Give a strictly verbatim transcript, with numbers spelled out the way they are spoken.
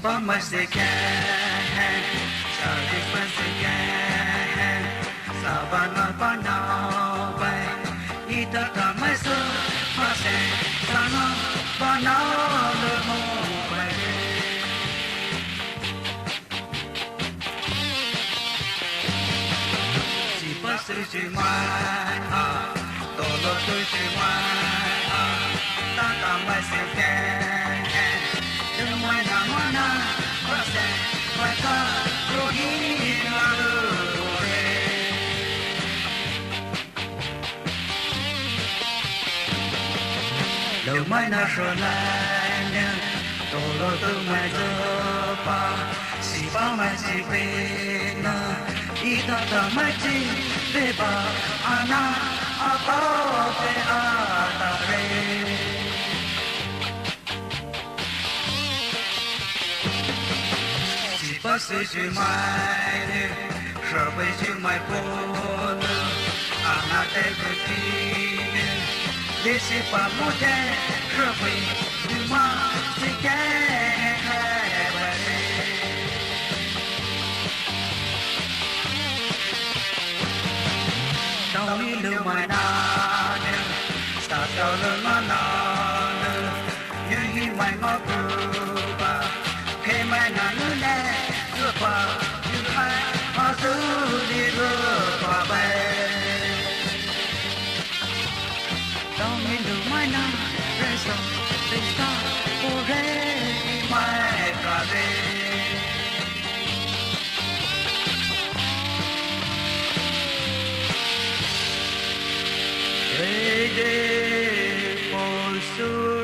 Pamai se ke, sabi pa se ke, sabana bana bai, ita tamai se pa se, sana bana le mo bai. Sipa se si mai a, tolo se si mai a, tata mai se ke, se mai na mana, pa se, pa ta, rohi na ro re. Lou mai na sho lai ne, tolo tu mai zo pa, sipa mai si pe na, ita ta mai si pe pa, ana, apa pe a ta re. Sipa se si mai ne, sabi si mai po ne, ana te ku ti ne, le sipa mo te, sabi si mai si ke he ba re. Tao ni lu mai na ne, sa tao lu ma na ne, Yu hi mai ma ku ba, he mai na nu ne, lu ba, yu hai, ma su li lu ba bai. Tao ni lu mai na, re sa, re sa, ko re, mai ka re. Re de, po su.